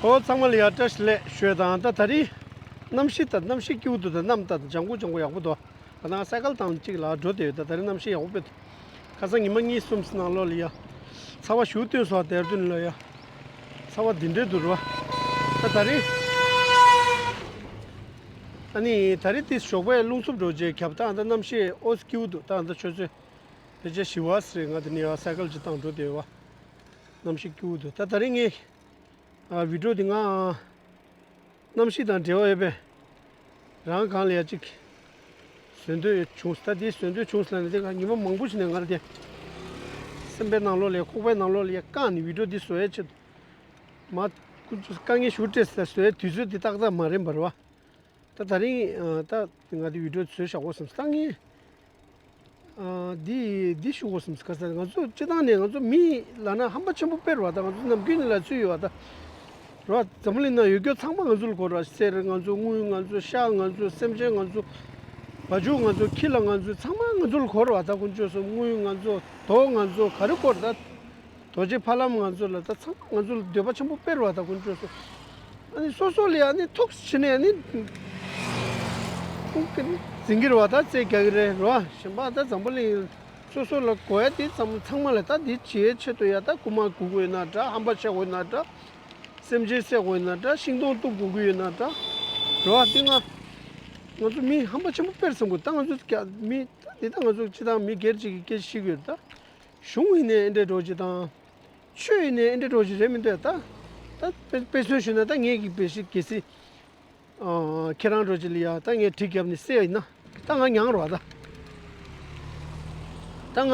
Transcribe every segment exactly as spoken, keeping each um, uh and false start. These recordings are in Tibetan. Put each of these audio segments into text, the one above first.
ཨོ་ཚང་མ་ལ་ཡ་བཀྲ་ཤིས་བདེ་ལེགས་ཞུ་ཡས་དང་། ད་ད་རིང་གནམ་གཤིས་ད་གནམ་གཤིས་སྐྱིད་པོ་འདུག་ད་གནམ་ད་ལྗང་ཁུ་ལྗང་ཁུ་ཡག་པོ་འདུག་ད་ནང་སའི་ཀལ་དང་གཅིག་ལ་འགྲོ་བསྡད་ཡོད། ད་ད་རིང་གནམ་གཤིས་ཡག་པོ་དཔེ་འདུག་ཁ་སང་ཉི་མ་གཉིས་གསུམ་ནང་ལོགས་ལ་ཡ་ཚ་བ་ཞེ་པོ་བཏོན་སོང་། དེར་བསྟུན་ལ་ཡ་ཚ་བ་འདི་འདྲས་འདུག་ར། ད་ད་རིང་ཨ་ནི་ད་རིང་དེ་ཞོགས་པའི་རླུང་འཚུབ་འགྲོ་རྗེས་ཁྱབ། ད་ད་གནམ་གཤིས་ཨོ་སྐྱིད་པོ་འདུག་ད་ད་ཆུ་ཚོད་ཕལ་ཆེར་བཞི་པ་ཟེར་ང་དེ་ནས་ཡ་སའི་ཀལ་གཅིག་བཏང་འགྲོ་བསྡད་ཡོད་པ། གནམ་གཤིས་སྐྱིད་པོ་འདུག་ད་ད་རིང་ངས་ཨ་བི་ཌིའོ་འདི་ང་གནམ་གཤིས་དང་འབྲེལ་བ་ཡོད་པས་རང་གང་ལ་ཡ་གཅིག་བཟོ་འདོད་བྱུང་། ད་འདི་བཟོ་འདོད་བྱུང་ཟེར་ན་འདི་ཉི་མ་མང་པོ་ཞིག་ནས་ང་ལ་དེ་སེམས་པའི་ནང་ལོགས་ལ་ཡ་ཁོག་པའི་ནང་ལོགས་ལ་ཡ་བཀག་ནས་བི་ཌིའོ་འདི་བཟོ་ཡའི་ཆེད་དུ་མ་དཀའ་ངལ་ཞེ་པོ་འཕྲད་ཟེར་བཟོ་ཡའི་དུས་ཚོད་འདི་ཏག་ཏག་མ་རན་པ་རེད་པ། ད་ད་རིང་ཨ་ད་ང་འདི་བི་ཌིའོ་བཟོས་བཞག་གོ་བསམ་སོང་། ད་ངས་ཨ་འདི་འདི་ཞུ་དགོས་བསམ་སོང་། ག་ས་ང་ཚོ་སྤྱི་བཏང་ནས་ང་ཚོ་མི་ལབ་ན་ཧམ་པ་ཆེན་པོ་དཔེ་རེད་པ། ད་ང་ཚོ་ནམ་རྒྱུན་ནས་ལབ་ཚུལ་ཡོད་པ། ད་རེད་པ། འཛམ་བུ་གླིང་ནང་ཡོད་རྒྱུ་ཚང་མ་ང་ཚོ་ལ་གོ་རེད་པ། གསེར་ང་ཚོ། དངུལ་ང་ཚོ། ཤ་ང་ཚོ། སེམས་ཅན་ང་ཚོ། བ་ཕྱུགས་ང་ཚོ། ཁྱི་ལ་ང་ཚོ། ཚང་མ་ང་ཚོ་ལ་གོ་རེད་པ། ད་དཀོན་མཆོག་གསུམ། དངུལ་ང་ཚོ། རྡོ་ང་ཚོ། ག་རེ་གོ་རེད་ད། རྡོ་རྗེ་ཕ་ལམ་ང་ཚོ་ལ། ད་ཚང་མ་ང་ཚོ་ལ་འདོད་པ་ཆེན་པོ་དཔེ་རེད་པ། ད་དཀོན་མཆོག་གསུམ། ཨ་ནི་སོ་སོ་ལ་ཡ་ཨ་ནི་ཐུགས་ཕྱི་ནས་ཨ་ནི་ཁུངས་འཛིན་གྱི་རེད་པ། ད་རྩོད་རྒྱག་གི་རེད་རེད་པ། གཞན་པ་ད་འཛམ་བུ་གླིང་སོ་སོ་ལ་གོ་ཡ་དེ་ཚང་ཚང་མ་ལ་ད་འདི་བྱེད་ཆེད་དུ་ཡ་ད་རྐུ་མ་རྐུ་དགོས་ན་འདྲ། ཧམ་པ་བཤད་དགོས་ན་འདྲ། སེམས་ཅན་བསད་དགོས་ན་འདྲ། ཤིང་སྡོང་གཏུབ་དགོས་ཀྱི་ཡོད་ན་འདྲ། རེད་པ། འདི་ང་ང་ཚོ་མི་ཧམ་པ་ཆེན་པོ་དཔེར་བསམ་དགོས། ད་ང་ཚོ་རྒྱ་མི་ད་འདི་ད་ང་ཚོ་སྤྱི་བཏང་མི་སྒེར་གཅིག་གི་སྐད་ཆ་བཤད་ཀྱི་ཡོད་ད། གཞུང་ཡིན་ནའི་ཨེ་འདྲའི་འགྲོ་གི་དང་། ཆོས་ཡིན་ནའི་ཨེ་འདྲའི་འགྲོ་གི་རེད་མི་འདུག་ད་ད་དཔེ་དཔེ་མཚོན་ཞུས་ན་ད་ངས་ཀྱི་དཔེ་ཞིག་གལ་སྲིད་ཨ་ཁྱེད་རང་འགྲོ་གི་ལ་ཡ་ད་ངས་གྲི་བརྒྱབ་ནས་བསད་ཡིན་ན་ད་ང་མྱངས་རེད་པ། ད་ད་ང་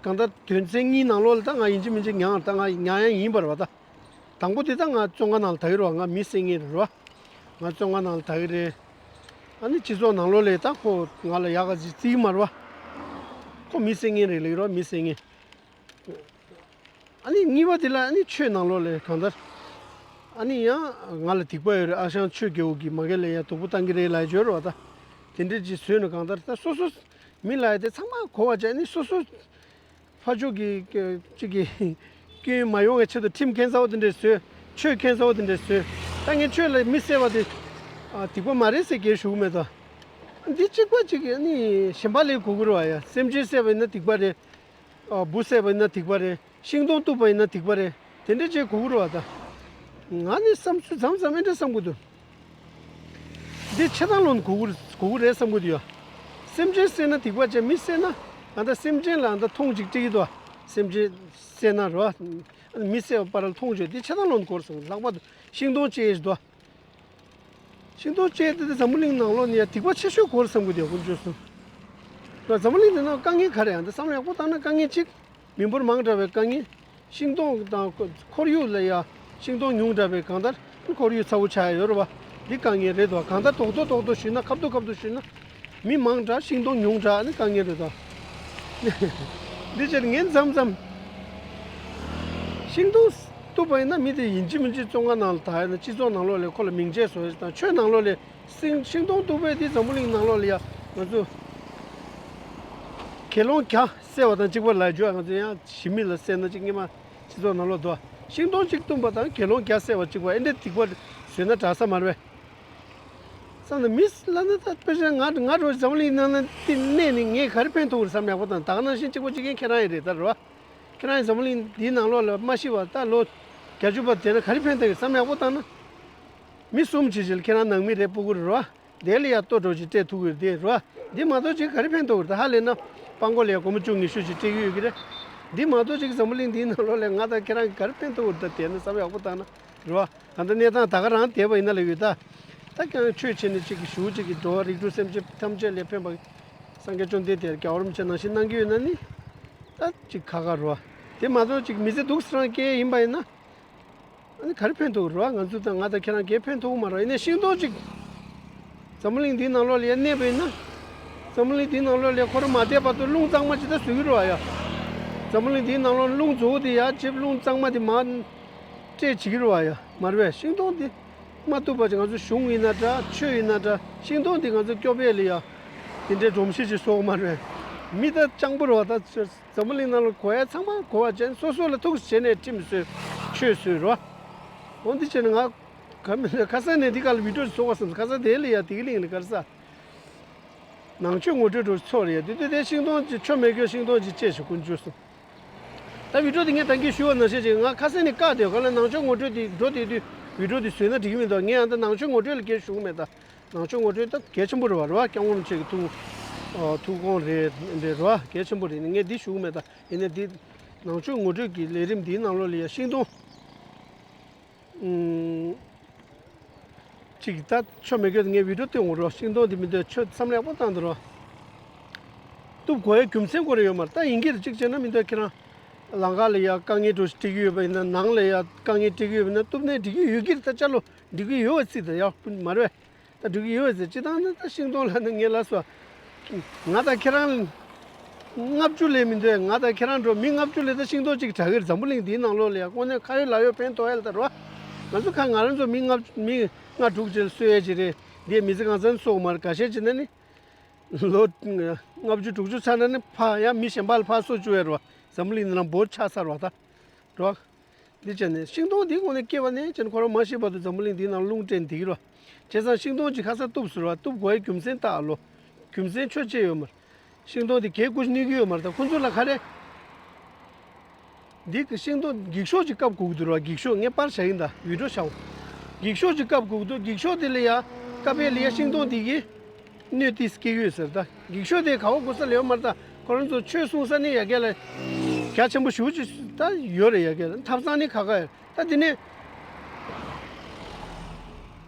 གང་ལྟར་དོན་ཚན་གཉིས་ནང་ལོགས་ལ་ད་ང་ཡིན་གཅིག་མིན་གཅིག་མྱངས། ད་ང་མྱངས་ཡ་ཡིན་པ་རེད་པ། ད་དང་པོ་དེ་ད་ང་བཙོན་ཁང་ནང་ལ་ད་གི་རེད་པ། ང་མི་བསད་མཁན་རེད་པ། ང་བཙོན་ཁང་ནང་ལ་ད་གི་རེད། ཨ་ནི་སྤྱི་ཚོགས་ནང་ལོགས་ལ་ད་ཁོ་ང་ལ་ཡག་ག་ཅིག་བརྩི་གི་མ་རེད་པ། ཁོ་མི་བསད་མཁན་རེད་ལབ་ཀྱི་རེད་པ། མི་བསད་མཁན། ཨ་ནི་གཉིས་པ་དེ་ལ་ཨ་ནི་ཆོས་ནང་ལོགས་ལ་གང་ལྟར་ཨ་ནི་ཡང་ང་ལ་སྡིག་པ་ཡོད་རེད། ཨ་ཞང་ཆོས་རྒྱལ་པོ་གིས་མ་གི་ལ་ཡ་སྡུག་པོ་བཏང་གི་རེད་ལབ་ཡ་ཡོད་རེད་པ། ད་དེ་འདྲས་ཅིག་བཟོས་ནས་གང་ལྟར་ད་སོ་སོ་མི་ལབ་ཡ་དེ་ཚང་མ་གོ་བ་བྱས་ནས་སོ་སོ་ཕར་ཕྱོགས་ཀྱི་གཅིག་གི་སྐྱོན་མ་ཡོང་བའི་ཆེད་དུ་ཁྲིམས་ཁྱད་མཚར་པོ་དེ་འདྲས་བཟོས། ཆོས་ཁྱད་མཚར་པོ་དེ་འདྲས་བཟོས། ད་ངས་ཆོས་ལ་མི་བསད་པ་དེ་ཨ་སྡིག་པ་མ་རེད་ཟེར་གྱི་ཞུ་གི་མེད་དོ། འདི་གཅིག་པ་གཅིག་གི་ཨ་ནི་གཞན་པ་ལ་གོ་གི་རེད་པ་ཡ། སེམས་ཅན་བསད་པ་ཡིན་ན་སྡིག་པ་རེད། ཨ་འབུ་བསད་པ་ཡིན་ན་སྡིག་པ་རེད། ཤིང་སྡོང་གཏུབ་པ་ཡིན་ན་སྡིག་པ་རེད། དེ་འདྲ་ཅིག་གོ་གི་རེད་པ། ད་ང་ནི་བསམ་ཚུལ་མཚམས་མཚམས་ཨེ་འདྲ་བསམ་གི་འདུག་འདི་ཆེ་ཐང་ལོན་གོ་གི་གོ་གི་རེད་བསམ་གི་འདུག་ཡ། སེམས་ཅན་བསད་ན་སྡིག་པ་བྱས། མི་བསད་ན་ཨ་ད་སེམས་ཅན་ལ་ཨ་ད་མཐོང་ཅིག་སྤྲད་ཀྱི་འདུག་སེམས་ཅན་བསད་ན་རེད་པ། མི་བསད་པ་པར་མཐོང་བྱས། འདི་ཆེ་ཐང་ལོན་གོ་རེད་བསམ། ལྷག་པར་དུ་ཤིང་སྡོང་བཅད་ཡས་འདུག་ཤིང་སྡོང་བཅད་དེ་འཛམ་བུ་གླིང་ནང་ལོགས་ནས་ཡ་སྡིག་པ་ཆེ་ཤོས་གོ་རེད་བསམ་གི་འདུག་ཡ། དཀོན་མཆོག་གསུམ། ད་འཛམ་བུ་གླིང་འདི་ནང་དཀའ་ངལ་ག་རེ་ཡང་ད་བསམ་བློ་ཡག་པོ་བཏང་ན་དཀའ་ངལ་གཅིག་མི་འབོར་མང་དྲགས་པའི་དཀའ་ངལ། ཤིང་སྡོང་དང་ཁོར་ཡུག་ལ་ཡ་ཤིང་སྡོང་ཉུང་དྲགས་པའི་གང་ལྟར་ཁོར་ཡུག་ཚ་པོ་ཆགས་ཡ་ཡོད་རེད་པ། འདི་དཀའ་ངལ་རེད་དོ། གང་ལྟར་རྡོག་རྡོག་རྡོག་རྡོག་ཞུས་ན། ཁ་བསྡུ་ཁ་བསྡུ་ཞུས་ན། མི་མང་དྲགས། ཤིང་སྡོང་ཉུང་དྲགས། ཨ་ནི་དཀའ་ངལ་རེད་དོ། འདི་བྱས་ངས་མཚམས་མཚམས་ཤིང་སྡོང་གཏུབ་པ་ཡིན་ན་མི་དེ་ཡིན་གཅིག་མིན་གཅིག་བཙོན་ཁང་ནང་ལ་ད་ཡིན་ན་སྤྱི་ཚོགས་ནང་ལོགས་ལ་ཁོ་ལ་མིང་ཆད་བཟོ་ཡ་དང་། ཆོས་ནང་ལོགས་ལ་ཤིང་ཤིང་སྡོང་གཏུབ་པ་དེ་འཛམ་བུ་གླིང་ནང་ལོགས་ལ་ཡ་ང་ཚོ་དགེ་སློང་བརྒྱ་བསད་པ་དང་གཅིག་པ་ལབ་རྒྱུ། ང་ཚོ་ཡང་ཞི་མི་ལ་བསད་ན་གཅིག་སྔོན་མ་སྤྱི་ཚོགས་ནང་ལོགས་དུ་ཤིང་སྡོང་གཅིག་གཏུབ་པ་དང་དགེ་སློང་བརྒྱ་བསད་པ་གཅིག་པ། ཨེ་འདྲའི་སྡིག་པ་བཟོས་ན་དྲག་ས་མ་རེད་པས། བསམ་ན་མི་ལ་ནི་ད་དཔེ་ཆ་ང་ང་འགྲོ་འཛམ་གླིང་ནང་ན་དེ་གནས་ནས་ངས་ག་རེ་ཕན་ཐོགས་རེད་བསམ་ཡག་པོ་དང་། ད་ག་ནང་བཞིན་གཅིག་པ་གཅིག་རྐྱང་ཁྱེད་རང་ཡིན་རེད་ད་རེད་པ། ཁྱེད་རང་ཡིན་འཛམ་གླིང་འདིའི་ནང་ལོགས་ལ་མ་ཤི་བ་ད་ལོ་བརྒྱད་ཅུ་བར་བསྡད་ན་ག་རེ་ཕན་ཐོགས་རེད་བསམ་ཡག་པོ་བཏང་ན། མི་གསུམ་བྱས་བྱས་ལ་ཁྱེད་རང་ནང་མི་རེད་ཕྲུ་གུ་རེད་རེད་པ། དེ་ལ་ཡ་ལྟོ་འགྲོ་ཅིག་སྤྲད་ཐུབ་ཀྱི་རེད་དེ་རེད་པ། འདི་མ་གཏོགས་ཅིག་ག་རེ་ཕན་ཐོགས་ཀྱི་རེད། ད་ཧ་ལས་ན་སྤང་གོ་ལ་ཡ་སྒོར་མོ་བཅུ་ཉི་ཤུ་ཅིག་སྤྲད་ཀྱི་ཡོད་ཀྱི་རེད། འདི་མ་གཏོགས་ཅིག་འཛམ་བུ་གླིང་འདིའི་ནང་ལོགས་ལ་ང་དང་ཁྱེད་རང་གི་ག་རེ་ཕན་ཐོགས་ཀྱི་རེད། ད་དེ་ནི་བསམ་ཡག་པོ་བཏང་ན་རེད་པ། ད་ལྟ་གནས་སྟངས་ད་ག་རང་བསྡད་པ་ཡིན་ན་ལ་ཡོད་ད། ད་ཀྱང་ཆོས་བྱས་ནས་ཅིག་གི་ཞུ་ཅིག་གི་འགྲོ་བ་རིགས་དྲུག་སེམས་ཅན་ཐམས་ཅད་ལ་ཕན་པ་སངས་རྒྱས་བཅོམ་ལྡན་འདས་རྒྱལ་བ་རིན་པོ་ཆེ་ནང་བཞིན་གནང་གི་ཡོད་ན་ནི། ད་ཅིག་ཁག་ཁག་རེད་པ། དེ་མ་གཏོགས་ཅིག་མི་ཚེ་སྡུག་ས་རང་སྐྱེལ་ཡིན་པ་ཡིན་ན། ཨ་ནི་ག་རེ་ཕན་ཐོགས་རེད་པ། ང་ཚོ་དང་ང་དང་ཁྱེད་རང་གས་ཕན་ཐོགས་མ་རེད། ཡིན་ནའི་ཤིང་སྡོང་གཅིག་འཛམ་བུ་གླིང་འདིའི་ནང་ལོགས་ལ་ཡ་གནས་པ་ཡིན་ན། འཛམ་བུ་གླིང་འདིའི་ནང་ལོགས་ལ་ཁོ་རང་མ་བསྡད་བར་དུ་རླུང་གཙང་མ་ཅིག་ད་བཟོ་གི་རེད་པ་ཡ། འཛམ་བུ་གླིང་འདིའི་ནང་ལོགས་རླུང་རྫོགས་དེ་ཡ་ཅིག་རླུང་གཙང་མ་དེ་མར་སྤྲད་བྱེད་ཀྱི་རེད་པ་ཡ། མ་རེད་པས། ཤིང་སྡོང་འདི་མ་གཏུབ་པ་ཅིག་ང་ཚོ་གཞུང་ཡིན་ན་འདྲ། ཆོས་ཡིན་ན་འདྲ། ཤིང་སྡོང་འདི་ང་ཚོ་སྐྱོབ་ཡས་ལ་ཡ་དེ་འདྲའི་སྒྲོམ་གཞི་ཅིག་བཟོ་དགོས་མ་རེད་པས། མི་ད་སྤྱང་པོ་རེད་པ། ད་འཛམ་བུ་གླིང་ནང་ལ་གོ་ཡ་ཚང་མ་གོ་བ་ཅན་སོ་སོ་ལ་ཐུགས་བྱས་ནས་ཁྲིམས་བཟོས། ཆོས་སྲོལ་རོ། འོ་འདི་བྱས་ནས་ང་ག་མི་ཁ་སང་ནས་འདི་ག་ལ་བི་ཌིའོ་ཞིག་བཟོ་དགོས་བསམ། ཁ་སང་དེ་ལ་ཡ་དེ་གི་གླིང་ལ་ག་རེ་ཟ། ནང་ཆོས་ངོ་སྤྲོད་འགྲོ་ཚོར་ཡ་དེ་དུས་དེ་ཤིང་སྡོང་ཅིག་ཆོ་མེད་སྐྱོ་ཤིང་སྡོང་ཅིག་བཅད་ཤོག་དཀོན་མཆོག་གསུམ། ད་བི་ཌིའོ་དེ་ངས་ད་གིན་ཞུ་བ་ནང་བཞིན་ཅིག་ང་ཁ་སང་ནས་བཀག་དེ་ག་ལ་ནང་ཆོས་ངོ་སྤྲོད་དེ་འགྲོ་དེ་དུས་བི་ཌིའོ་དེ་བཟོས་ན་འགྲིག་གི་མི་འདུག་ངས་ཡང་ད་ནང་ཆོས་ངོ་སྤྲོད་ལ་གས་ཞུ་གི་མེད། ད་ནང་ཆོས་ངོ་སྤྲོད་ད་གལ་ཆེན་པོ་རེད་བ། རེད་བ། སྐྱབས་མགོན་རིན་པོ་ཆེ་གི་ཐུགས་ཐུགས་དགོངས་རེད་རེད་བ། གལ་ཆེན་པོ་རེད། ངས་འདི་ཞུ་གི་མེད། ད་ཡིན་ནའི་འདི་ནང་ཆོས་ངོ་སྤྲོད་ཀྱི་ལས་རིམ་འདིའི་ནང་ལོགས་ལ་ཡ་ཤིང་སྡོང་ཨུམ། ཅིག་ད་ཆོ་མེད་སྐྱོ་ངས་བི་ཌིའོ་སྟོན་དགོས་རོ། ཤིང་སྡོང་འདི་མི་འདོད་ཆོས་བསམ་བློ་ཡག་པོ་བཏང་འདུག་རོ། གཏུབ་དགོས་ཡ་རྒྱུ་མཚན་ཁོ་རེ་ཡོད་མ་རེད། ད་ཡིན་གྱི་རེད། གཅིག་བྱས་ན་མི་འདོད་ཁྱེད་རང་ལམ་ཁ་ལ་ཡ་དཀའ་ངལ་འགྲོ་ཞིག་འགྲིག་གི་ཡོད་པ་ཡིན་ན། ནང་ལ་ཡ་དཀའ་ངལ་འགྲིག་གི་ཡོད་པ་ཡིན་ན་གཏུབ་ནས་འགྲིག་གི་ཡོད་ཀྱི་རེད། ད་ཅག་ལོ་འགྲིག་གི་ཡོད་པ་རྩིས་ད་ཡག་པོ་མ་རེད། ད་འགྲིག་གི་ཡོད་པ་རྩིས་ཅི་ལྟར་ན་ད་ཤིང་སྡོང་ལ་ནི་ངས་ལབ་སོང་། ང་དང་ཁྱེད་རང་ལྔ་བཅུ་ལས་མི་འདོད། ང་དང་ཁྱེད་རང་འགྲོ་མི་ལྔ་བཅུ་ལས་ད་ཤིང་སྡོང་གཅིག་དྲག་གི་རེད། འཛམ་བུ་གླིང་འདིའི་ནང་ལོགས་ལ་ཡ་དངོས་གནས་ཁ་ཡོད་ལག་ཡོད་ཕན་ཐོགས་ཡ་ལ་ད་རོ། ང་ཚོ་ཁ་ང་རང་ཚོ་མི་ལྔ་མི་ལྔ་དྲུག་ཅིག་ལ་གསོ་ཡ་ཅིག་རེད། འདིའི་མི་ཚེ་གང་ཚང་གསོ་གི་མ་རེད། འགའ་ཤས་ཅིག་ན་ནི། ལོ་ལྔ་བཅུ་དྲུག་ཅུ་ཚར་ན་ནི་ཕ་ཡང་མི་གཞན་པ་ལ་ཕར་གསོ་བཅུག་ཡ་རོ། འཛམ་བུ་གླིང་འདི་ནང་འབོར་ཆགས་ཚར་བ་ད། རོ། འདི་བྱས་ནས་ཤིང་སྡོང་འདི་དངོས་གནས་སྐྱེས་པ་ནས་བྱས་ནས་ཁོ་རང་མ་ཤི་བར་དུ་འཛམ་བུ་གླིང་འདིའི་ནང་རླུང་བསྲན་འདི་རོ། བྱས་ཙང་ཤིང་སྡོང་ཅིག་ཁ་སང་གཏུབ་ཟེར་བ། གཏུབ་དགོས་ཡ་རྒྱུ་མཚན་ལྟ་ཨ་ལོ། རྒྱུ་མཚན་ཆོས་ཅི་ཡོད་མ་རེད། ཤིང་སྡོང་འདི་གས་ཀུ་ཤི་གནོད་ཀྱི་ཡོད་མ་རེད། ད་ཁོ་ཚོ་ལ་ག་རེ། འདི་གི་ཤིང་སྡོང་འགྱིག་ཤོག་ཅིག་བཀབ་དགོས་ཀྱི་འདུག་ར། འགྱིག་ཤོག་ངས་པར་བཞག་ཡིན་ད། བི་ཌིའོ་བཞག་འགྱིག་ཤོག་ཅིག་བཀབ་དགོས་ཀྱི་འདུག་འགྱིག་ཤོག་དེ་ལ་ཡ་བཀབ་པའི་ལ་ཡ་ཤིང་སྡོང་དེ་གི་གནོད་འདི་སྐྱེ་གི་ཡོད་ཟེར། ད་འགྱིག་ཤོག་དེ་ག་བ་གོ་ས་ལ་ཡོད་མ་རེད། ད་ཁོ་རང་ཚོ་ཆོས་གསུང་ས་ནི་ཡ་ག་ལ་རྒྱ་ཆེན་པོ་ཞེ་པོ་ཅིག་ད་ཡོད་རེད། ཡ་ག་ལ་ཐབ་ཚང་ནི་ཁ་ཁ་ཡོད། ད་དེ་ནས་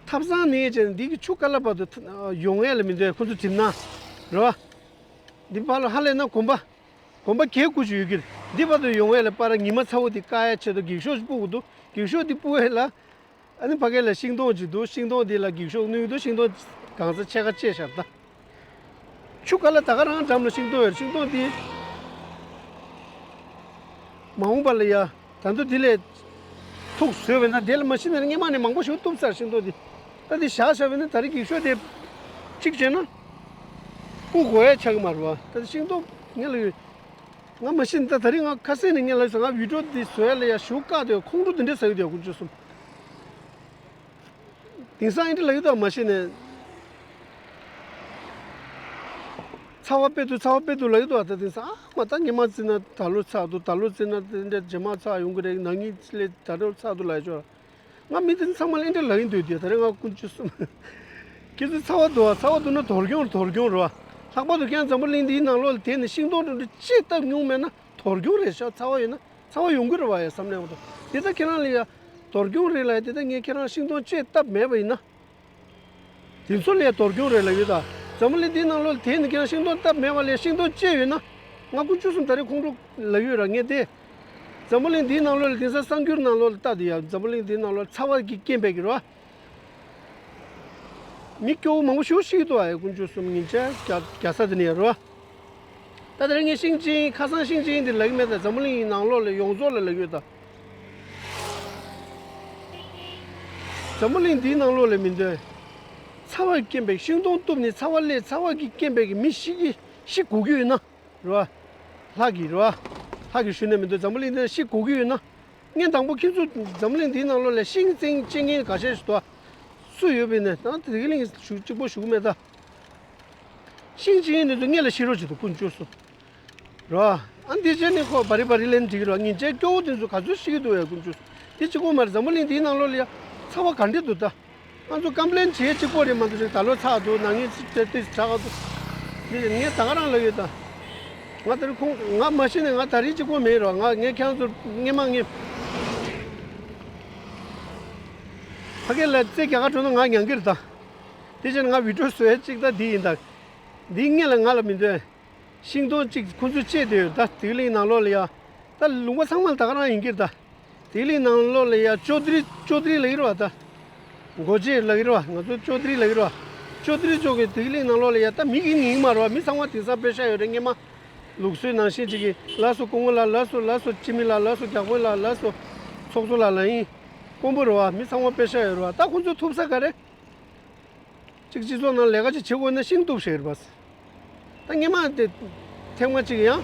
ཐབ་ཚང་ནས་བྱས་ནས་འདི་གི་ཆུ་ཀ་ལ་བར་དུ་ཡོང་ཡས་ལ་མི་འདོད། ཁོ་ཚོ་གྲིམ་ན་རེད་བ། འདི་བར་ལ་ཧ་ལས་ན་གོམ་པ། གོམ་པ་གས་ཀུ་ཤི་ཡོད་ཀྱི་རེད། འདི་བར་དུ་ཡོང་ཡས་ལ་པར་ཉི་མ་ཚ་བོ་འདི་བཀག་ཡ་ཆེད་དུ་འགྱིག་ཤོག་ཅིག་སྤུ་གི་འདུག་འགྱིག་ཤོག་འདི་སྤུ་ཡས་ལ། ཨ་ནི་ཕ་གི་ལ་ཤིང་སྡོང་ཅིག་འདུག་ཤིང་སྡོང་འདི་ལ་འགྱིག་ཤོག་གནོད་ཀྱི་འདུག་ཤིང་སྡོང་གང་ས་ཕྱེད་ཀ་བཅད་བཞག་ད། ཆུ་ཀ་ལ་ད་ག་རང་འགྲམ་ལ་ཤིང་སྡོང་ཡོད། ཤིང་སྡོང་འདི་མ་འོངས་པ་ལ་ཡ། ད་དུང་དེ་ལས་ཐུག་བཟོས་པས་ན་དེ་ལ་མ་ཤི་ན་སྔས་མ་ནས་མང་པོ་ཞིག་གཏུབ་ཚར། ཤིང་སྡོང་འདི་ད་འདི་བཞག་བཞག་པས་ན་ད་རེས་འགྱིག་ཤོག་དེ་གཅིག་བྱས་ན་སྤུ་དགོས་ཡ་ཆགས་ཀྱི་མ་རེད་བ། ད་ཤིང་སྡོང་ངས་ལ་ཡོད། ང་མ་ཤི་ན་ད་ད་རེས་ང་ཁ་སང་ནས་ངས་ལ་ཡོད་ས། ང་བི་ཌིའོ་འདི་བཟོ་ཡ་ལ་ཡ་ཞུ་བཀག་དེ་ཁོང་ཁྲོ་དེ་འདྲ་ཟ་གི་དེ་དཀོན་མཆོག་གསུམ། དེང་སང་ཨེ་འདྲ་ལབ་ཀྱི་འདུག་མ་གཞི་ནས། ཚ་བ་དཔེ་འདུག་ཚ་བ་དཔེ་འདུག་ལབ་ཀྱི་འདུག་ད་དེང་སང་ཨ་མ་ད་ཉི་མ་བརྩིས་ན་ད་ལོ་ཚ་འདུག་ད་ལོ་བརྩིས་ན་དེ་འདྲ་རྗེས་མ་ཚ་ཡོང་གི་རེད། ན་ནིང་ལས་ད་ལོ་ཚ་འདུག་ལབ་ཆོག་ང་མི་དེ་ཚང་མ་ལ་ཨེ་འདྲ་ལབ་ཀྱི་འདུག་དེ་ད་རེས་ང་དཀོན་མཆོག་གསུམ། ཁྱེད་ཚོ་ཚ་བ་འདུག་ཚ་བ་འདུག་ན་དོར་སྐྱོན་དོར་སྐྱོན་རེད་བ། ལྷག་པར་དུ་ཁྱེད་འཛམ་བུ་གླིང་འདིའི་ནང་ལོགས་ལ་དེ་ནི་ཤིང་སྡོང་འདྲ་འདྲ་ཅིག་བཏབ་མྱོང་མེད་ན་དོར་སྐྱོན་རེད་ཤག་ཚ་བ་ཡོད་ན། ཚ་བ་ཡོང་གི་རེད་བ་ཡ་བསམ་ནས་འོ་ད། དེ་ལྟ་ཁྱེད་རང་ལ་ཡ་དོར་སྐྱོན་རེད་ལབ་ཡ། དེ་ལྟ་ངས་ཁྱེད་རང་ཤིང་སྡོང་གཅིག་བཏབ་མེད་པ་ཡིན་ན། དེ་ཚོ་ལ་ཡ་དོར་སྐྱོན་རེད་ལབ་ཡོད་ད། འཛམ་བུ་གླིང་འདིའི་ནང་ལོགས་ལ་དེ་ནི་ཁྱེད་རང་ཤིང་སྡོང་བཏབ་མེད་པ་ལ་ཡ་ཤིང་སྡོང་གཅིག་ཡོད་ན། ང་དཀོན་མཆོག་གསུམ་ད་རེས་ཁོང་ཁྲོ་ལབ་ཡོད་ར་ངས་དེ། འཛམ་བུ་གླིང་འདིའི་ནང་ལོགས་ལ་དེང་སང་གསར་འགྱུར་ནང་ལོགས་ལ་ལྟ་དུས་ཡ་འཛམ་བུ་གླིང་འདིའི་ནང་ལོགས་ལ་ཚ་བ་གི་རྐྱེན་པས་ཀྱི་རེད་བ། མི་སྐྱོ་བོ་མང་པོ་ཞེ་པོ་ཤི་གི་འདུག་ཨ་ཡ་དཀོན་མཆོག་གསུམ། ཉིན་ཅིག་རྒྱ་རྒྱ་ས་དེ་ནས་རོ། ད་དེ་རིང་ངས་ཤིང་ཅིང་ཁ་སང་ཤིང་ཅིང་འདི་ལབ་ཀྱི་མེད་ད། འཛམ་བུ་གླིང་ནང་ལོགས་ལ་ཡོངས་རྫོགས་ལ་ལབ་ཀྱི་ཡོད་ད། འཛམ་བུ་གླིང་འདིའི་ནང་ལོགས་ལ་མི་འདོད། ཚ་བ་རྐྱེན་པས་ཤིང་སྡོང་གཏུབ་ནས་ཚ་བ་སླེབས། ཚ་བ་གི་རྐྱེན་པས་ཀྱི་མི་ཤི་གི་ཤི་དགོས་ཀྱི་ཡོད་ན། རེད་བ། ལྷ་གིས་རེད་བ། ལྷ་གིས་ཞུས་ནས་མི་འདུག་འཛམ་བུ་གླིང་འདིར་ཤི་དགོས་ཀྱི་ཡོད་ན། ངས་དང་པོ་ཁྱེད་ཚོ་འཛམ་བུ་གླིང་འདིའི་ནང་ལོགས་ལ་ཤིང་བཙན་བཅད་མཁན་འགའ་ཤས་ཤིག་འདུག་སུ་ཡོད་པ་ཡིན་ན་ད་དེ་གི་གླིང་ཞུ་གཅིག་པོ་ཞུ་གི་མེད་ད། ཤིང་བཅད་མཁན་དེ་ཚོ་སྔོན་ལ་ཤི་རོགས་བྱེད་དོ་དཀོན་མཆོག་གསུམ། རེད་བ། ཨ་འདི་བྱས་ནས་ཁོ་བ་རི་བ་རི་ལེན་འགྲིག་རོགས། ཉིན་བྱས་སྐྱོ་བོ་དེ་ཚོ་ག་ཚོད་ཤི་གི་འདུག་ཡ་དཀོན་མཆོག་གསུམ། དེ་གཅིག་པོ་མ་རེད། འཛམ་བུ་གླིང་འདིའི་ནང་ལོགས་ལ་ཡ་ཚ་བ་ག་འདྲས་འདུག་ད། ང་ཚོ་ཀམ་པི་ལེན་བྱེད་གཅིག་པོ་རེད་མ་གཏོགས་ཅིག་ད་ལོ་ཚ་འདུག་ན་ནིང་ཚེ་ཏིས་དྲག་འདུག་འདི་ངས་ད་ག་རང་ལབ་ཡོད་ད། ང་ད་རེས་ཁོང་ང་མ་ཤི་ནས་ང་ད་རེས་གཅིག་པོ་མེད་རོགས། ང་ངས་ཁྱེད་རང་ཚོར་སྔས་མ་ངས་ཕ་གི་ལ་རྩེ་རྒྱ་གར་འགྲོ་ན་ང་མྱང་གི་རེད་ད། དེ་བྱས་ན་ང་བི་ཌིའོ་བཟོ་ཡ་གཅིག་ད་འདི་ཡིན་ད། འདི་སྔོན་ལ་ང་ལ་མི་འདོད། ཤིང་སྡོང་གཅིག་ཁོ་ཚོས་བཅད་བསྡད་ཡོད་ད། དེ་གི་གླིང་ནང་ལོགས་ལ་ཡ། ད་ལུང་པ་ཚང་མ་ལ་ད་ག་རང་ཡིན་གྱི་རེད་ད། དེ་གི་གླིང་ནང་ལོགས་ལ་ཡ་ཅོ་ཏི་རི་ཅོ་ཏི་རི་ལབ་ཀྱི་རེད་བ་ད། འགོ་བྱེད་ལབ་ཀྱི་རེད་བ། ང་ཚོ་ཅོ་ཏི་རི་ལབ་ཀྱི་རེད་བ། ཅོ་ཏི་རི་ཚོ་གི་དེ་གི་གླིང་ནང་ལོགས་ལ་ཡ་ད་མི་གི་ཡིན་མ་རེད་བ། མི་ཚང་མ་དེང་སང་པེ་ཤ་ཡོད་རེད། སྔོན་མ་ལུགས་སྲོལ་ནང་བཞིན་ཅིག་གི་ལགས་སོ་སྐུ་ངོ་ལགས། ལགས་སོ་ལགས་སོ་སྤྱི་མི་ལགས། ལགས་སོ་རྒྱག་པོ་ལགས། ལགས་སོ་ཚོགས་གཙོ་ལགས་ལབ་ཡིན། དཀོན་པོ་རེད་བ། མི་ཚང་མ་པེ་ཤ་ཡོད་རེད་བ། ད་ཁོ་ཚོ་ཐུབ་ས་ག་རེ། གཅིག་སྤྱི་ཚོགས་ནང་ལས་ཀ་ཅིག་བྱེད་དགོས་ན་ཤིང་གཏུབ་ཤེས་རེད་པ། ད་སྔོན་མ་དེ་ཐེངས་མ་གཅིག་ཡང་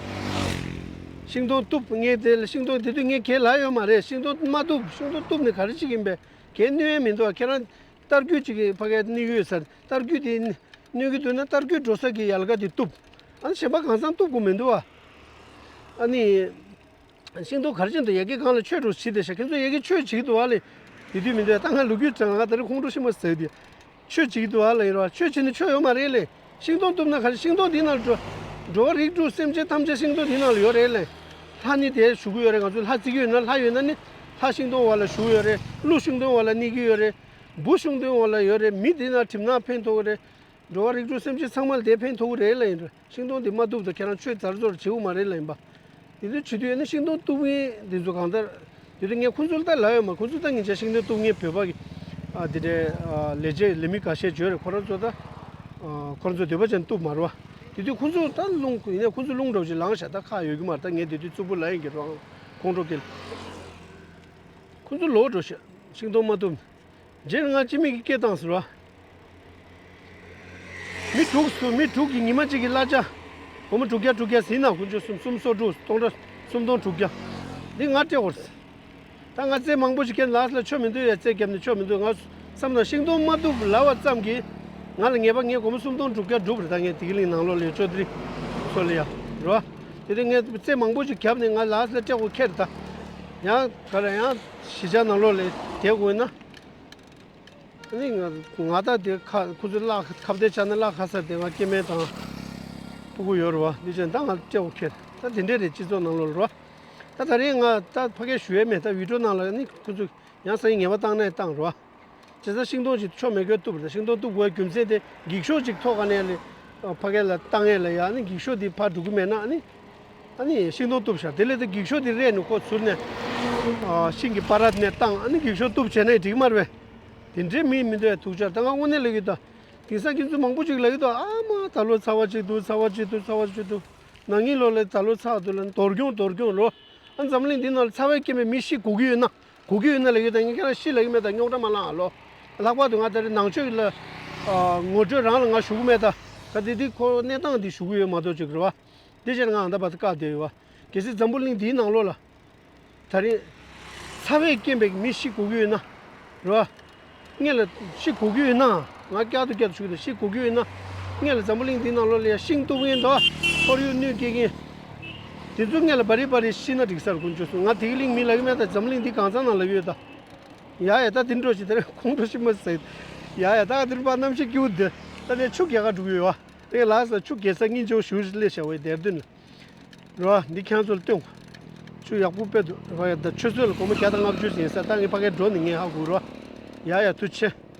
ཤིང་སྡོང་གཏུབ། ངས་དེ་ལ་ཤིང་སྡོང་དེ་དུས་ངས་གས་ལབ་ཡོད་མ་རེད། ཤིང་སྡོང་མ་གཏུབ། ཤིང་སྡོང་གཏུབ་ནས་ག་རེ་བྱེད་ཀྱི་ཡིན་པས། གས་གནོད་ཡས་མི་འདུག་ཁྱེད་རང་རྟ་རྒྱུག་ཅིག་གིས་ཕ་གིར་གནོད་ཀྱི་ཡོད་ས་རེད། རྟ་རྒྱུག་དེ་གནོད་ཀྱི་འདུག་ན་རྟ་རྒྱུག་འགྲོ་ས་གི་ཡལ་ག་དེ་གཏུབ། ཨ་ནི་གཞན་པ་གང་ཚང་གཏུབ་དགོས་མི་འདུག་ཨ། ཨ་ནི། ཤིང་སྡོང་ག་རེ་བྱེད་འདུག་ཡ་གི་སྒང་ལ་ཆོས་འགྲོ་བྱེད་དེ་ཤག་ཁྱེད་ཚོ་ཡ་གི་ཆོས་བྱེད་ཀྱི་འདུག་ཨ་ལེ། དེ་དུས་མི་འདུག་ད་ང་ལོ་རྒྱུས་དྲང་ང་ད་རེས་ཁོང་ཁྲོ་ཤི་མ་ཟེར་དེ། ཆོས་བྱེད་ཀྱི་འདུག་ཨ་ལེ་ར། ཆོས་བྱེད་ནི་ཆོས་ཡོད་མ་རེད་ལེ། ཤིང་སྡོང་གཏུབ་ན་ག་རེ། ཤིང་སྡོང་འདི་ནང་འགྲོ། འགྲོ་བ་རིགས་དྲུག་སེམས་ཅན་ཐམས་ཅད་ཤིང་སྡོང་འདི་ནང་ལ་ཡོད་རེད་ལེ། ལྷ་ནི་དེ་བཞུགས་ཀྱི་ཡོད་རེད། ང་ཚོ་ལྷ་བརྩི་གི་ཡོད་ན། ལྷ་ཡོད་ན་ནི་ལྷ་ཤིང་སྡོང་བ་ལ་བཞུགས་ཡོད་རེད། ཀླུ་ཤིང་སྡོང་བ་ལ་གནས་ཀྱི་ཡོད་རེད། འབུ་ཤིང་སྡོང་བ་ལ་ཡོད་རེད། མི་འདི་ན་གྲིབ་ནག་ཕན་ཐོགས་རེད། འགྲོ་བ་རིགས་དྲུག་སེམས་ཅན་ཚང་མ་ལ་དེ་ཕན་ཐོགས་ཀྱི་རེད་ལབ་ཡིན་འགྲོ། ཤིང་སྡོང་དེ་མ་གཏུབ་དང་ཁྱེད་རང་ཆོས་ཛར་ཛོར་བྱེད་དགོས་མ་རེད་ལབ་ཡིན་པ། དེ་དུས་བྱེད་དུས་ཨ་ནི་ཤིང་སྡོང་གཏུབ་མཁན་དེ་ཚོ་གང་ལྟར། དེ་དུས་ངས་ཁོང་ཚོ་ལ་ད་ལབ་ཡོད་མ། ཁོང་ཚོ་ད་ངེད་ཅག་ཤིང་སྡོང་གཏུབ་མཁན་བོད་པ་གི་ཨ་དེ་འདྲའི་ཨ་ལས་བྱེད་ལས་མི་འགའ་ཤས་བྱོས་རེད། ཁོ་རང་ཚོ་ད་ཨ་ཁོ་རང་ཚོ་འདོད་པ་ཅན་གཏུབ་མ་རེད་བ། དེ་དུས་ཁོང་ཚོ་ད་རླུང་ཡིན་ནའི་ཁོང་ཚོ་རླུང་འགྲོ་ཅིག་ལངས་ཤག་ད་ཁག་ཡོད་ཀྱི་མ་རེད། ད་ངས་དེ་དུས་རྩུབ་པོ་ལབ་ཡིན་གྱི་རེད། ཁོང་ཁྲོ་སྐྱེལ། ཁོང་ཚོ་ལོག་འགྲོ་ཤག་ཤིང་སྡོང་མ་གཏུབ། རྗེས་ང་སྤྱི་མི་གི་སྐད་བཏང་ཟེར་བ། མི་དྲུག་སུ་མི་དྲུག་གི་ཉི་མ་གཅིག་གི་གླ་ཆ། སྒོར་མོ་དྲུག་བརྒྱ་དྲུག་བརྒྱ་ཟིན་ན་དཀོན་མཆོག་གསུམ་གསུམ་སོ་དྲུག་སྟོང་ཕྲག་སུམ་སྟོང་དྲུག་བརྒྱ། འདི་ང་སྤྲད་དགོས་རེད། ད་ང་རྩེད་མང་པོ་ཞིག་ཁྱེར་ལགས་ལ་ཆོ་མི་འདུག་ཡ། རྩེད་རྒྱབ་ནས་ཆོ་མི་འདུག་ང་བསམ་ན་ཤིང་སྡོང་མ་གཏུབ་ལབ་པ་ཙམ་གྱིས་ང་ལ་ངེས་པ་ངས་སྒོར་མོ་སུམ་སྟོང་དྲུག་བརྒྱ་སྒྲུབ་རེད། ད་ངས་དེ་གི་གླིང་ནང་ལོགས་ལ་ཡོད་ཆོ་དེ་རིང་ཚོ་ལ་ཡ་རོ། དེ་དུས་ངས་རྩེད་མང་པོ་ཞིག་རྒྱབ་ནས་ང་ལགས་ལ་སྤྲད་དགོས་ཁེལ་རེད། ད་ཡང་ག་ལ་ཡང་གཞིས་ཆགས་ནང་ལོགས་ལ་བསྡད་དགོས་ན། ཨ་ནི་ང་ང་ད་དེ་ཁ་ཁོ་ཚོ་གླ་ཁ་བརྡའི་ཆ་ནས་གླ་ཁ་སར་དེ་ང་སྐྱེ་དམན་དང་སྤུ་གུ་ཡོད་རེད་བ། འདི་བྱས་ད་ང་སྤྲད་དགོས་ཁེལ། ད་དེ་འདྲས་རེད་སྤྱི་ཚོགས་ནང་ལོགས་ལ་རེད་བ། ད་ད་རེས་ང་ད་ཕ་གིར་ཞུ་ཡས་མེད། ད་བི་ཌིའོ་ནང་ལ་ནི་ཁོ་ཚོ་ཡང་སང་ཉིན་ངེས་པ་བཏང་ནས་བཏང་རེད་བ། བྱས་ཙང་ཤིང་སྡོང་ཅིག་ཆོ་མེད་མཁན་གཏུབ་རེད། ཤིང་སྡོང་གཏུབ་དགོས་རྒྱུ་མཚན་དེ་འགྱིག་ཤོག་ཅིག་ཐོག་ཁ་ནས་ལས་ཕ་གི་ལ་བཏང་ཡས་ལ་ཡ་ནི་འགྱིག་ཤོག་འདི་ཕར་འགྲོ་གི་མེད་ན་ནི། ཨ་ནི་ཤིང་སྡོང་གཏུབ་ཤག་དེ་ལས་ད་འགྱིག་ཤོག་འདི་རས་ནས་ཁོ་ཚུར་ནས་ཤིང་གི་པར་ར་ནས་བཏང་། ཨ་ནི་འགྱིག་ཤོག་གཏུབ་བྱས་ན་འགྲིག་མ་རེད་པས། དེ་འདྲའི་མི་མི་འདུག་ཡ། ཐུགས་ཆར་ད་ང་དངོས་གནས་ལབ་ཀྱི་འདུག་དེང་སང་ཁྱེད་ཚོ་མང་པོ་ཅིག་ལབ་ཀྱི་འདུག་ཨ་མ་ད་ལོ་ཚ་བ་ཅིག་འདུག་ཚ་བ་ཅིག་འདུག་ཚ་བ་ཅིག་འདུག་ན་ནིང་ལོ་ལ་ད་ལོ་ཚ་བ་འདུག་ལ་འདོར་གྱོང་འདོར་གྱོང་ལོ། ཨ་འཛམ་གླིང་འདི་ནང་ལ་ཚ་བའི་རྐྱེན་པས་མི་ཤི་དགོས་ཀྱི་ཡོད་ན། དགོས་ཀྱི་ཡོད་ན་ལབ་ཡོད། ད་ངས་ཁྱེད་རང་ཤི་ལབ་ཀྱི་མེད། ད་རྙོག་དྲ་མ་ལངས་ཨ་ལོ། ལྷག་པར་དུ་ང་ད་རེས་ནང་ཆོས་ལ་ཨ་ངོ་སྤྲོད་རང་ལ་ང་ཞུ་གི་མེད། ད་ག་དེ་དེ་ཁོ་གནས་སྟངས་འདི་ཞུ་གི་ཡོད་མ་གཏོགས་ཅིག་རེད་བ། འདི་བྱས་ན་ང་ད་བར་དུ་བཀག་བསྡད་ཡོད་བ། གལ་སྲིད་འཛམ་བུ་གླིང་འདིའི་ནང་ལོགས་ལ་ད་རེས་ཚ་བའི་རྐྱེན་པས་མི་ཤི་དགོས་ཀྱི་ཡོད་ན། རེད་བ། སྔོན་ལ་ཤི་དགོས་ཀྱི་ཡོད་ན། ང་བསྐྱར་དུ་བསྐྱར་དུ་ཞུ་གི་འདུག་ཤི་དགོས་ཀྱི་ཡོད་ན། སྔོན་ལ་འཛམ་བུ་གླིང་འདིའི་ནང་ལོགས་ལ་ཡ་ཤིང་གཏུབ་མཁན་དང་ཁོར་ཡུག་གནོད་སྐྱེལ་མཁན་དེ་ཚོ་སྔོན་ལ་བ་རི་བ་རི་ཤི་ན་འགྲིག་ས་རེད། དཀོན་མཆོག་གསུམ། ང་དེ་གི་གླིང་མི་ལབ་ཀྱི་མེད། ད་འཛམ་བུ་གླིང་འདི་གང་ཚང་ནང་ལབ་ཀྱི་ཡོད་ད། ཡ་ཡ་ད་དེ་འགྲོ་ཞིག་དེ་རིང་ཁོང་ཁྲོ་ཤི་མ་ཟེར། ཡ་ཡ་ད་དེ་རིང་པ་གནམ་གཤིས་སྐྱིད་པོ་འདུག་ད་ནས་ཆུ་རྒྱག་ག་འགྲོ་གི་ཡོད་བ། དེ་ལ་ས་ཆུ་རྒྱག་ས་སྙིང་རྗེ་པོ་ཞེ་པོ་ཞིག་སླེབས་བཞག་པ་ཡི་དེར་འདུག་ནི། རོ། འདི་ཁྱེད་ཚོར་སྟོན། ཆུ་ཡག་པོ་དཔེ་འདུག་རོ། ཡ་ད་ཆུ་ཚོད་ལ་སྒོར་མོ་བརྒྱ་དང་ལྔ་བཅུ་ཟིན་ས། ད་ངས་ཕ་གིར་འགྲོ་ནས་ངས་ཧ་གོ་རོ། ཡ་ཡ་ཐུགས་རྗེ་ཆེ།